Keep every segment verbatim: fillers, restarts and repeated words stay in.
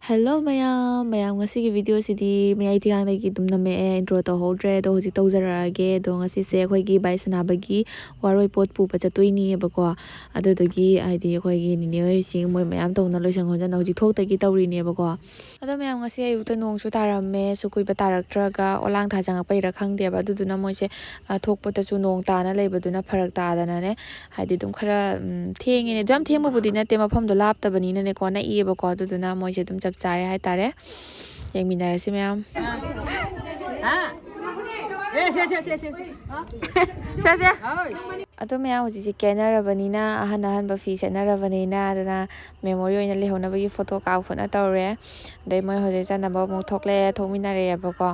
Hello ꯃꯌꯥꯝ, ꯃꯌꯥꯝ ꯉꯁꯤꯒꯤ ꯚꯤꯗꯤꯑꯣꯁꯤꯗꯤ ꯃꯌꯥꯏ ꯊꯤꯒꯥꯡꯗꯒꯤ ꯑꯗꯨꯝ ꯅꯝꯃꯛꯑꯦ, ꯏꯟꯇ꯭ꯔꯣ ꯇꯧꯍꯧꯗ꯭ꯔꯦ꯫ ꯑꯗꯣ ꯍꯧꯖꯤꯛ ꯇꯧꯖꯔꯛꯑꯒꯦ꯫ ꯑꯗꯣ ꯉꯁꯤꯁꯦ ꯑꯩꯈꯣꯏꯒꯤ ꯕꯥꯏ ꯁꯅꯥꯕꯒꯤ ꯋꯥꯔꯣꯏ ꯄꯣꯠ ꯄꯨꯕ ꯆꯠꯇꯣꯏꯅꯦꯕꯀꯣ꯫ ꯑꯗꯨꯗꯨꯒꯤ ꯍꯥꯏꯗꯤ ꯑꯩꯈꯣꯏꯒꯤ ꯅꯤꯅꯦ ꯍꯣꯏꯁꯤꯡ ꯃꯣꯏ ꯃꯌꯥꯝ ꯇꯧꯅ ꯂꯣꯏꯁꯟ ꯈꯣꯠꯆꯟꯅ ꯍꯧꯖꯤꯛ ꯊꯣꯛꯇꯒꯤ ꯇꯧꯔꯤꯅꯦꯕꯀꯣ꯫ ꯑꯗꯣ ꯃꯌꯥꯝ ꯉꯁꯤ ꯑꯌꯨꯛꯇ ꯅꯣꯡꯁꯨ ꯇꯥꯔꯝꯃꯦ, ꯁꯨ ꯀꯨꯏꯕ ꯇꯥꯔꯛꯇ꯭ꯔꯒ ꯑꯣꯂꯥꯡ ꯊꯥ ꯆꯪꯉꯛꯄꯩꯔꯥ ꯈꯪꯗꯦꯕ꯫ ꯑꯗꯨꯗꯨꯅ ꯃꯣꯏꯁꯦ, ꯑ, ꯊꯣꯛꯄꯗꯁꯨ ꯅꯣꯡ ꯇꯥꯅ ꯂꯩꯕꯗꯨꯅ ꯐꯔꯛ ꯇꯥꯗꯅꯅꯦ, ꯍꯥꯏꯗꯤ ꯑꯗꯨꯝ ꯈꯔ, ꯎꯝ, ꯊꯦꯡꯉꯦꯅꯦ꯫ ꯑꯗꯨ ꯌꯥꯝ ꯊꯦꯡꯕꯕꯨꯗꯤ ꯅꯠꯇꯦ, ꯃꯐꯝꯗꯣ ꯂꯥꯞꯇꯕꯅꯤꯅꯅꯦꯀꯣ, ꯅꯛꯏꯌꯦꯕꯀꯣ꯫ ꯑꯗꯨꯗꯨꯅ ꯃꯣꯏꯁꯦ ꯑꯗꯨꯝ ꯆꯞ ꯆꯥꯔꯦ ꯍꯥꯏꯇꯥꯔꯦ꯫ ꯌꯦꯡꯃꯤꯟꯅꯔꯁꯤ ꯃꯌꯥꯝ꯫ ꯍꯥ? ꯑꯦ, ꯁꯦ, ꯁꯦ, ꯁꯦ, ꯁꯦ, ꯁꯦ꯫ ꯍꯥ? ꯁꯦ, ꯁꯦ꯫ ꯍꯣꯏ꯫ ꯑꯗꯣ ꯃꯌꯥꯝ ꯍꯧꯖꯤꯛꯁꯦ ꯀꯦꯅꯔꯕꯅꯤꯅ, ꯑꯍꯟ ꯑꯍꯟꯕ ꯐꯤ ꯁꯦꯠꯅꯔꯕꯅꯤꯅ, ꯑꯗꯨꯅ ꯃꯦꯃꯣꯔꯤ ꯑꯣꯏꯅ ꯂꯩꯍꯧꯅꯕꯒꯤ ꯐꯣꯇꯣ ꯀꯥꯞ ꯈꯣꯠꯅ ꯇꯧꯔꯦ꯫ ꯑꯗꯩ ꯃꯣꯏ ꯍꯧꯖꯤꯛ ꯆꯠꯅꯕ ꯑꯃꯨꯛ ꯊꯣꯛꯂꯛꯑꯦ, ꯊꯣꯛꯃꯤꯟꯅꯔꯛꯑꯦꯕꯀꯣ꯫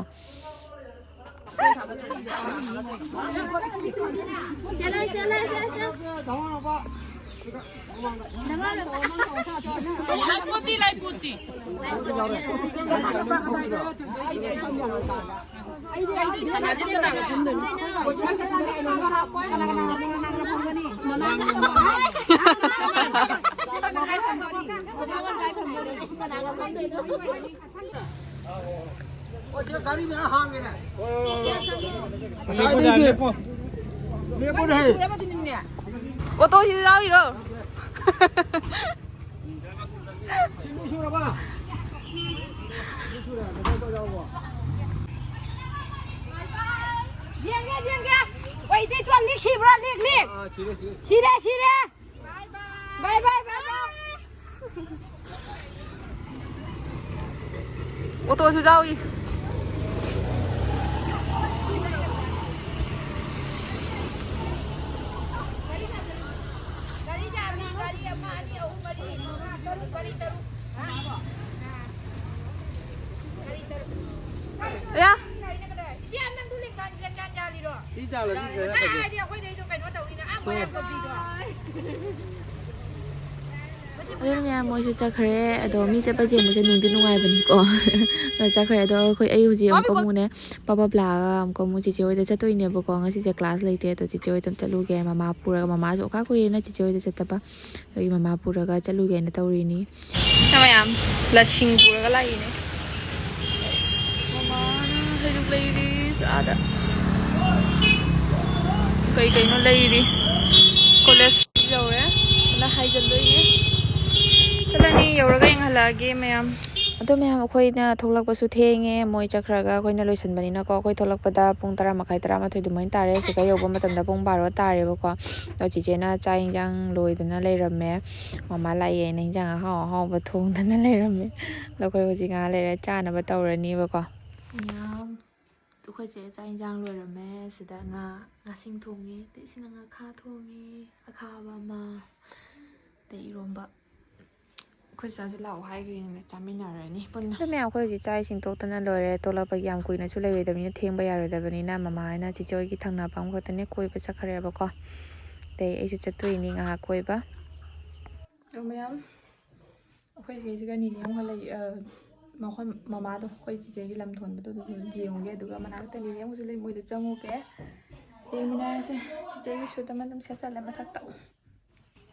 ꯑꯣ, ꯁꯤꯗ ꯒꯥꯔꯤ ꯃꯌꯥꯝ ꯍꯥꯡꯉꯦꯅꯦ꯫ ꯉꯁꯥꯏꯗꯒꯤ ꯂꯦꯞꯄꯣꯅꯦ꯫ ꯑꯣꯇꯣꯁꯤꯁꯨ ꯌꯥꯎꯔꯤꯔꯣ? ꯁꯤ ꯂꯣꯏ ꯁꯨꯔꯕ? ꯌꯦꯡꯒꯦ, ꯌꯦꯡꯒꯦ꯫ ꯑꯣꯏ, ꯏꯆꯦ ꯏꯇꯣꯟ ꯂꯤꯛ ꯁꯤꯕ꯭ꯔꯣ? ꯂꯤꯛ, ꯂꯤꯛ꯫ ꯑꯥ, ꯁꯤꯔꯦ, ꯁꯤꯔꯦ꯫ ꯁꯤꯔꯦ, ꯁꯤꯔꯦ꯫ ꯕꯥꯏ, ꯕꯥꯏ, ꯕꯥꯏ, ꯕꯥꯏ꯫ ꯑꯣꯇꯣꯁꯨ ꯌꯥꯎꯏ꯫ ꯒꯥꯔꯤ ꯌꯥꯝꯃꯤ, ꯒꯥꯔꯤ ꯑꯃ, ꯑꯅꯤ, ꯑꯍꯨꯝ, ꯃꯔꯤ, ꯃꯉꯥ, ꯇꯔꯨꯛ, ꯒꯥꯔꯤ ꯇꯔꯨꯛ꯫ ꯒꯥꯔꯤ ꯇꯔꯨꯛ꯫ ꯑꯌꯥ꯫ ꯏꯆꯦ, ꯅꯪꯗꯨ ꯂꯦꯡꯖꯥꯟ, ꯂꯦꯡꯖꯥꯟ ꯌꯥꯜꯂꯤꯔꯣ? ꯁꯤ ꯌꯥꯜꯂꯁꯤ, ꯉꯁꯥꯏ ꯍꯥꯏꯗꯤ ꯑꯩꯈꯣꯏꯗꯩꯗꯣ ꯀꯩꯅꯣ ꯇꯧꯔꯤꯅ, ꯑꯥ, ꯃꯣꯏꯔꯥꯡ ꯀꯝꯄꯤꯗꯣ꯫ ꯑꯗꯨꯅ ꯃꯌꯥꯝ ꯃꯣꯏꯁꯨ ꯆꯠꯈ꯭ꯔꯦ꯫ ꯑꯗꯣ ꯃꯤ ꯆꯠꯄ ꯆꯦꯟꯕꯁꯦ ꯅꯨꯡꯗꯤ ꯅꯨꯡꯉꯥꯏꯕꯅꯤꯀꯣ꯫ ꯑꯗꯣ ꯆꯠꯈ꯭ꯔꯦ꯫ ꯑꯗꯣ ꯑꯩꯈꯣꯏ, ꯑꯩ ꯍꯧꯖꯤꯛ ꯑꯃꯨꯛꯀ ꯑꯃꯨꯛꯅꯦ ꯄꯞ ꯄꯞ ꯂꯥꯛꯑꯒ ꯑꯃꯨꯛꯀ ꯑꯃꯨꯛ ꯆꯤꯆꯦ ꯍꯣꯏꯗ ꯆꯠꯇꯣꯏꯅꯦꯕꯀꯣ꯫ ꯉꯁꯤꯁꯦ ꯀ꯭ꯂꯥꯁ ꯂꯩꯇꯦ꯫ ꯑꯗꯣ ꯆꯤꯆꯦ ꯍꯣꯏꯗ ꯑꯃꯨꯛ ꯆꯠꯂꯨꯒꯦ꯫ ꯃꯃꯥ ꯄꯨꯔꯒ, ꯃꯃꯥꯁꯨ ꯑꯣꯀꯥ ꯀꯨꯏꯔꯦꯅ ꯆꯤꯆꯦ ꯍꯣꯏꯗ ꯆꯠꯇꯕ꯫ ꯑꯗꯨꯒꯤ ꯃꯃꯥ ꯄꯨꯔꯒ ꯆꯠꯂꯨꯒꯦꯅ ꯇꯧꯔꯤꯅꯤ꯫ ꯃꯌꯥꯝ ꯂꯁꯤꯡ ꯄꯨꯔꯒ ꯂꯥꯛꯏꯅꯦ꯫ ꯃꯃꯥꯅ ꯍꯩꯔꯨꯛ ꯂꯩꯔꯤ ꯑꯥꯗ꯫ ꯀꯩ ꯀꯩꯅꯣ ꯂꯩꯔꯤ꯫ ꯀꯣꯂꯦꯖ ꯌꯧꯔꯦ꯫ ꯑꯗꯨꯅ ꯍꯥꯏꯖꯤꯟꯗꯣꯏꯅꯦ꯫ ꯆꯠꯂꯅꯤ, ꯌꯧꯔꯒ ꯌꯦꯡꯍꯜꯂꯛꯑꯒꯦ ꯃꯌꯥꯝ꯫ ꯑꯗꯣ ꯃꯌꯥꯝ, ꯑꯩꯈꯣꯏꯅ ꯊꯣꯛꯂꯛꯄꯁꯨ ꯊꯦꯡꯉꯦ, ꯃꯣꯏ ꯆꯠꯈ꯭ꯔꯒ ꯑꯩꯈꯣꯏꯅ ꯂꯣꯏꯁꯤꯟꯕꯅꯤꯅꯀꯣ꯫ ꯑꯩꯈꯣꯏ ꯊꯣꯛꯂꯛꯄꯗ ꯄꯨꯡ ꯇꯔꯥ ꯃꯈꯥꯏ, ꯇꯔꯥꯃꯥꯊꯣꯏ ꯑꯗꯨꯃꯥꯏꯅ ꯇꯥꯔꯦ꯫ ꯁꯤꯗ ꯌꯧꯕ ꯃꯇꯝꯗ ꯄꯨꯡ ꯕꯥꯔꯣ ꯇꯥꯔꯦꯕꯀꯣ꯫ ꯑꯗꯣ ꯆꯤꯆꯦꯅ ꯆꯥꯛ ꯌꯦꯟꯁꯥꯡ ꯂꯣꯏꯗꯅ ꯂꯩꯔꯝꯃꯦ꯫ ꯃꯃꯥ ꯂꯥꯛꯑꯦꯅ ꯍꯤꯟꯖꯥꯡ ꯑꯍꯥꯎ ꯑꯍꯥꯎꯕ ꯊꯣꯡꯗꯅ ꯂꯩꯔꯝꯃꯦ꯫ ꯑꯗꯣ ꯑꯩꯈꯣꯏ ꯍꯧꯖꯤꯛ ꯉꯥꯏꯍꯥꯛ ꯂꯩꯔ ꯆꯥꯅꯕ ꯇꯧꯔꯅꯤꯕꯀꯣ꯫ ꯃꯌꯥꯝ, ꯑꯩꯈꯣꯏ ꯆꯦ ꯆꯥꯛ ꯌꯦꯟꯁꯥꯡ ꯂꯣꯏꯔꯝꯃꯦ꯫ ꯁꯤꯗ ꯉꯥ, ꯉꯥꯁꯤꯡ ꯊꯣꯡꯉꯦ, ꯑꯗꯩ ꯁꯤꯅ ꯉꯥꯈꯥ ꯊꯣꯡꯉꯦ, ꯑꯈꯥꯕ ꯑꯃ, ꯑꯗꯩ ꯏꯔꯣꯝꯕ꯫ ꯑꯩꯈꯣꯏ ꯆꯥꯁꯦ ꯂꯥꯛꯑꯣ ꯍꯥꯏꯈ꯭ꯔꯤꯅꯦ, ꯆꯥꯃꯤꯟꯅꯔꯅꯤ ꯄꯨꯟꯅ꯫ ꯑꯗꯣ ꯃꯌꯥꯝ, ꯑꯩꯈꯣꯏ ꯍꯧꯖꯤꯛ ꯆꯥꯛ ꯏꯁꯤꯡ ꯇꯣꯛꯇꯅ ꯂꯣꯏꯔꯦ꯫ ꯊꯣꯛꯂꯛꯄꯒꯤ ꯌꯥꯝ ꯀꯨꯏꯅꯁꯨ ꯂꯩꯔꯣꯏꯗꯕꯅꯤꯅ ꯊꯦꯡꯕ ꯌꯥꯔꯣꯏꯗꯕꯅꯤꯅ ꯃꯃꯥ ꯍꯣꯏꯅ ꯆꯤꯆꯦ ꯍꯣꯏꯒꯤ ꯊꯪꯅꯕ ꯑꯃꯈꯛꯇꯅꯦ ꯀꯣꯏꯕ ꯆꯠꯈ꯭ꯔꯦꯕꯀꯣ꯫ ꯑꯗꯩ ꯑꯩꯁꯨ ꯆꯠꯇꯣꯏꯅꯤ ꯉꯥꯏꯍꯥꯛ ꯀꯣꯏꯕ꯫ ꯑꯗꯣ ꯃꯌꯥꯝ, ꯑꯩꯈꯣꯏ ꯆꯦꯁꯤꯒ ꯅꯤꯅꯦ ꯑꯃꯒ ꯂꯩ꯫ ꯑ, ꯃꯈꯣꯏ ꯃꯃꯥꯗꯣ, ꯑꯩꯈꯣꯏ ꯆꯤꯆꯦꯒꯤ ꯂꯝ ꯊꯣꯟꯕꯗꯣ ꯑꯗꯨꯗꯣ ꯌꯦꯡꯉꯨꯒꯦ꯫ ꯑꯗꯨꯒ ꯃꯅꯥꯛꯇ ꯅꯤꯅꯦ ꯑꯃꯁꯨ ꯂꯩ, ꯃꯣꯏꯗ ꯆꯪꯉꯨꯒꯦ꯫ ꯌꯦꯡꯃꯤꯟꯅꯔꯁꯦ꯫ ꯆꯤꯆꯦꯒꯤ ꯁꯨꯠ ꯑꯃ ꯑꯗꯨꯝ ꯁꯦꯠꯆꯜꯂꯦ ꯃꯊꯛꯇ꯫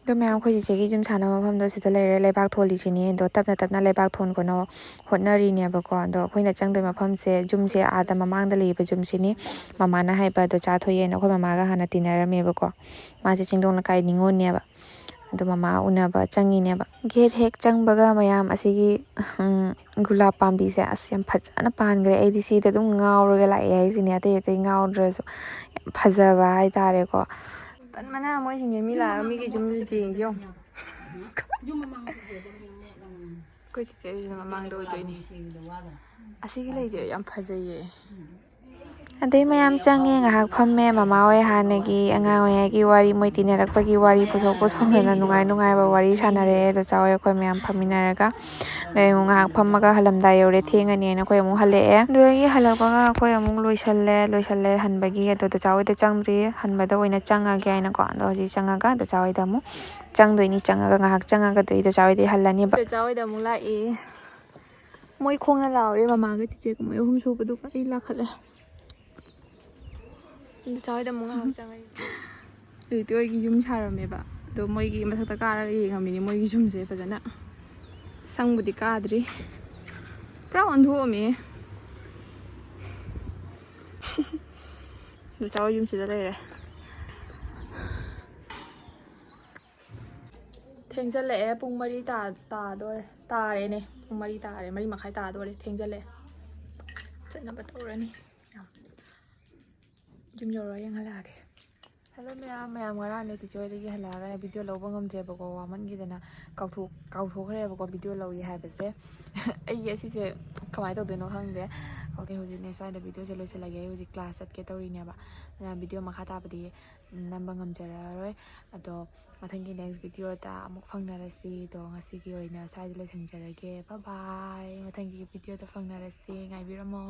ꯑꯗꯣ ꯃꯌꯥꯝ, ꯑꯩꯈꯣꯏ ꯆꯤꯆꯦꯒꯤ ꯌꯨꯝ ꯁꯥꯟꯅꯕ ꯃꯐꯝꯗꯣ ꯁꯤꯗ ꯂꯩꯔꯦ꯫ ꯂꯩꯕꯥꯛ ꯊꯣꯜꯂꯤꯁꯤꯅꯤ꯫ ꯑꯗꯣ ꯇꯞꯅ ꯇꯞꯅ ꯂꯩꯕꯥꯛ ꯊꯣꯟ ꯈꯣꯠꯅ ꯍꯣꯠꯅꯔꯤꯅꯦꯕꯀꯣ꯫ ꯑꯗꯣ ꯑꯩꯈꯣꯏꯅ ꯆꯪꯗꯣꯏ ꯃꯐꯝꯁꯦ, ꯌꯨꯝꯁꯦ ꯑꯥꯗ ꯃꯃꯥꯡꯗ ꯂꯩꯔꯤꯕ ꯌꯨꯝꯁꯤꯅꯤ꯫ ꯃꯃꯥꯅ ꯍꯥꯏꯕ, ꯑꯗꯣ ꯆꯥ ꯊꯣꯛꯑꯦꯅ ꯑꯩꯈꯣꯏ ꯃꯃꯥꯒ ꯍꯥꯟꯅ ꯇꯤꯟꯅꯔꯝꯃꯦꯕꯀꯣ꯫ ꯃꯥꯁꯦ ꯆꯤꯡꯗꯣꯡ ꯂꯩꯀꯥꯏ ꯅꯤꯉꯣꯜꯅꯦꯕ꯫ ꯑꯗꯣ ꯃꯃꯥ ꯎꯅꯕ ꯆꯪꯉꯤꯅꯦꯕ꯫ ꯒꯦꯠ ꯍꯦꯛ ꯆꯪꯕꯒ ꯃꯌꯥꯝ, ꯑꯁꯤꯒꯤ, ꯎꯝ, ꯒꯨꯂꯥꯞ ꯄꯥꯝꯕꯤꯁꯦ ꯑꯁ ꯌꯥꯝ ꯐꯖꯅ ꯄꯥꯟꯈ꯭ꯔꯦ꯫ ꯑꯩꯗꯤ ꯁꯤꯗ ꯑꯗꯨꯝ ꯉꯥꯎꯔꯒ ꯂꯥꯛꯑꯦ ꯍꯥꯏꯁꯤꯅꯦ, ꯑꯇꯩ ꯑꯇꯩ ꯉꯥꯎꯗ꯭ꯔꯁꯨ꯫ ꯌꯥꯝ ꯐꯖꯕ ꯍꯥꯏꯇꯥꯔꯦꯀꯣ꯫ ꯇꯟꯕꯅ ꯃꯣꯏꯁꯤꯡꯁꯦ ꯃꯤ ꯂꯥꯛꯑꯒ ꯃꯤꯒꯤ ꯌꯨꯝꯁꯦ ꯌꯦꯡꯁꯤ ꯌꯦꯡꯉꯣ꯫ ꯑꯩꯈꯣꯏ ꯆꯤꯆꯦ ꯍꯣꯏꯁꯤꯅ ꯃꯃꯥꯡꯗ ꯑꯣꯏꯗꯣꯏꯅꯦ꯫ ꯑꯁꯤꯒꯤ ꯂꯩꯁꯦ ꯌꯥꯝ ꯐꯖꯩꯌꯦ꯫ ꯑꯗꯩ ꯃꯌꯥꯝ ꯆꯪꯉꯦ, ꯉꯥꯏꯍꯥꯛ ꯐꯝꯃꯦ꯫ ꯃꯃꯥ ꯍꯣꯏ ꯍꯥꯟꯅꯒꯤ ꯑꯉꯥꯡ ꯑꯣꯏꯔꯤꯉꯩꯒꯤ ꯋꯥꯔꯤ, ꯃꯣꯏ ꯇꯤꯟꯅꯔꯛꯄꯒꯤ ꯋꯥꯔꯤ ꯄꯨꯊꯣꯛ ꯄꯨꯊꯣꯛꯇꯅ ꯅꯨꯡꯉꯥꯏ ꯅꯨꯡꯉꯥꯏꯕ ꯋꯥꯔꯤ ꯁꯥꯟꯅꯔꯛꯑꯦ꯫ ꯑꯗꯣ ꯆꯥꯎꯋꯦ ꯑꯩꯈꯣꯏ ꯃꯌꯥꯝ ꯐꯝꯃꯤꯟꯅꯔꯒ꯫ ꯑꯗꯩ ꯑꯃꯨꯛ ꯉꯥꯏꯍꯥꯛ ꯐꯝꯃꯒ ꯍꯜꯂꯝꯗꯥꯏ ꯌꯧꯔꯦ, ꯊꯦꯡꯉꯅꯤꯅ ꯑꯩꯈꯣꯏ ꯑꯃꯨꯛ ꯍꯜꯂꯛꯑꯦ꯫ ꯑꯗꯨꯗꯒꯤ ꯍꯜꯂꯛꯄꯒ ꯑꯩꯈꯣꯏ ꯑꯃꯨꯛ ꯂꯣꯏꯁꯜꯂꯦ꯫ ꯂꯣꯏꯁꯜꯂꯦ ꯍꯟꯕꯒꯤ ꯑꯗꯣ ꯗꯗꯥ ꯍꯣꯏꯗ ꯆꯪꯗ꯭ꯔꯤ, ꯍꯟꯕꯗ ꯑꯣꯏꯅ ꯆꯪꯉꯒꯦ ꯍꯥꯏꯅꯀꯣ꯫ ꯑꯗꯣ ꯍꯧꯖꯤꯛ ꯆꯪꯉꯒ ꯗꯗꯥ ꯍꯣꯏꯗ ꯑꯃꯨꯛ ꯆꯪꯗꯣꯏꯅꯤ꯫ ꯆꯪꯉꯒ ꯉꯥꯏꯍꯥꯛ ꯆꯪꯉꯒꯗꯤ ꯗꯗꯥ ꯍꯣꯏꯗ ꯍꯜꯂꯅꯤꯕ꯫ ꯗꯗꯥ ꯍꯣꯏꯗ ꯑꯃꯨꯛ ꯂꯥꯛꯑꯦ꯫ ꯃꯣꯏ ꯈꯣꯡꯅ ꯂꯥꯛꯑꯣꯔꯦ, ꯃꯃꯥꯒ ꯆꯤꯆꯦꯒ ꯃꯣꯏ ꯑꯍꯨꯝ ꯁꯨꯕꯗꯨꯒ ꯑꯩ ꯂꯥꯛꯈꯠꯂꯦ꯫ ꯗꯗꯥ ꯍꯣꯏꯗ ꯑꯃꯨꯛ ꯉꯥꯏꯍꯥꯛ ꯆꯪꯉꯒꯦ꯫ ꯍꯧꯖꯤꯛꯇꯤ ꯑꯩꯒꯤ ꯌꯨꯝ ꯁꯥꯔꯝꯃꯦꯕ, ꯑꯗꯣ ꯃꯣꯏꯒꯤ ꯃꯊꯛꯇ ꯀꯥꯔꯒ ꯌꯦꯡꯉꯝꯃꯤꯅꯦ ꯃꯣꯏꯒꯤ ꯌꯨꯝꯁꯦ ꯐꯖꯅ꯫ ꯁꯪꯕꯨꯗꯤ ꯀꯥꯗ꯭ꯔꯤ꯫ ꯄꯨꯔꯥ ꯑꯣꯟꯊꯣꯛꯑꯝꯃꯦ꯫ ꯆꯥꯆꯥ ꯍꯣꯏ ꯌꯨꯝꯁꯤꯗ ꯂꯩꯔꯦ꯫ ꯊꯦꯡꯖꯜꯂꯛꯑꯦ꯫ ꯄꯨꯡ ꯃꯔꯤ ꯇꯥ- ꯇꯥꯗꯣꯔꯦ꯫ ꯇꯥꯔꯦꯅꯦ꯫ ꯄꯨꯡ ꯃꯔꯤ ꯇꯥꯔꯦ꯫ ꯃꯔꯤ ꯃꯈꯥꯏ ꯇꯥꯗꯣꯔꯦ꯫ ꯊꯦꯡꯖꯜꯂꯛꯑꯦ꯫ ꯆꯠꯅꯕ ꯇꯧꯔꯅꯤ꯫ ꯌꯨꯝ ꯌꯧꯔꯒ ꯌꯦꯡꯍꯜꯂꯛꯑꯒꯦ꯫ ꯍꯦꯜꯂꯣ ꯃꯌꯥꯝ, ꯃꯌꯥꯝ ꯉꯔꯥꯡꯅꯦ ꯆꯤꯆꯦ ꯍꯣꯏꯗꯒꯤ ꯍꯜꯂꯛꯑꯒꯅꯦ ꯚꯤꯗꯤꯑꯣ ꯂꯧꯕ ꯉꯝꯗ꯭ꯔꯦꯕꯀꯣ, ꯋꯥꯃꯟꯈꯤꯗꯅ ꯀꯥꯎꯊꯣꯛ- ꯀꯥꯎꯊꯣꯛꯈ꯭ꯔꯦꯕꯀꯣ ꯚꯤꯗꯤꯑꯣ ꯂꯧꯏ ꯍꯥꯏꯕꯁꯦ꯫ ꯑꯩꯒꯤ ꯑꯁꯤꯁꯦ ꯀꯃꯥꯏꯅ ꯇꯧꯗꯣꯏꯅꯣ ꯈꯪꯗꯦ꯫ ꯑꯣꯀꯦ, ꯍꯧꯖꯤꯛꯅꯦ ꯁ꯭ꯋꯥꯏꯗ ꯚꯤꯗꯤꯑꯣꯁꯦ ꯂꯣꯏꯁꯤꯜꯂꯒꯦ꯫ ꯑꯩ ꯍꯧꯖꯤꯛ ꯀ꯭ꯂꯥꯁ ꯆꯠꯀꯦ ꯇꯧꯔꯤꯅꯦꯕ꯫ ꯑꯗꯨꯅ ꯚꯤꯗꯤꯑꯣ ꯃꯈꯥ ꯇꯥꯕꯗꯤ ꯅꯝꯕ ꯉꯝꯖꯔꯔꯣꯏ꯫ ꯑꯗꯣ ꯃꯊꯪꯒꯤ ꯅꯦꯛꯁ ꯚꯤꯗꯤꯑꯣꯗ ꯑꯃꯨꯛ ꯐꯪꯅꯔꯁꯤ꯫ ꯑꯗꯣ ꯉꯁꯤꯒꯤ ꯑꯣꯏꯅ ꯁ꯭ꯋꯥꯏꯗ ꯂꯣꯏꯁꯤꯟꯖꯔꯒꯦ꯫ ꯕꯥꯏ ꯕꯥꯏ꯫ ꯃꯊꯪꯒꯤ ꯚꯤꯗꯤꯑꯣꯗ ꯐꯪꯅꯔꯁꯤ꯫ ꯉꯥꯏꯕꯤꯔꯝꯃꯣ꯫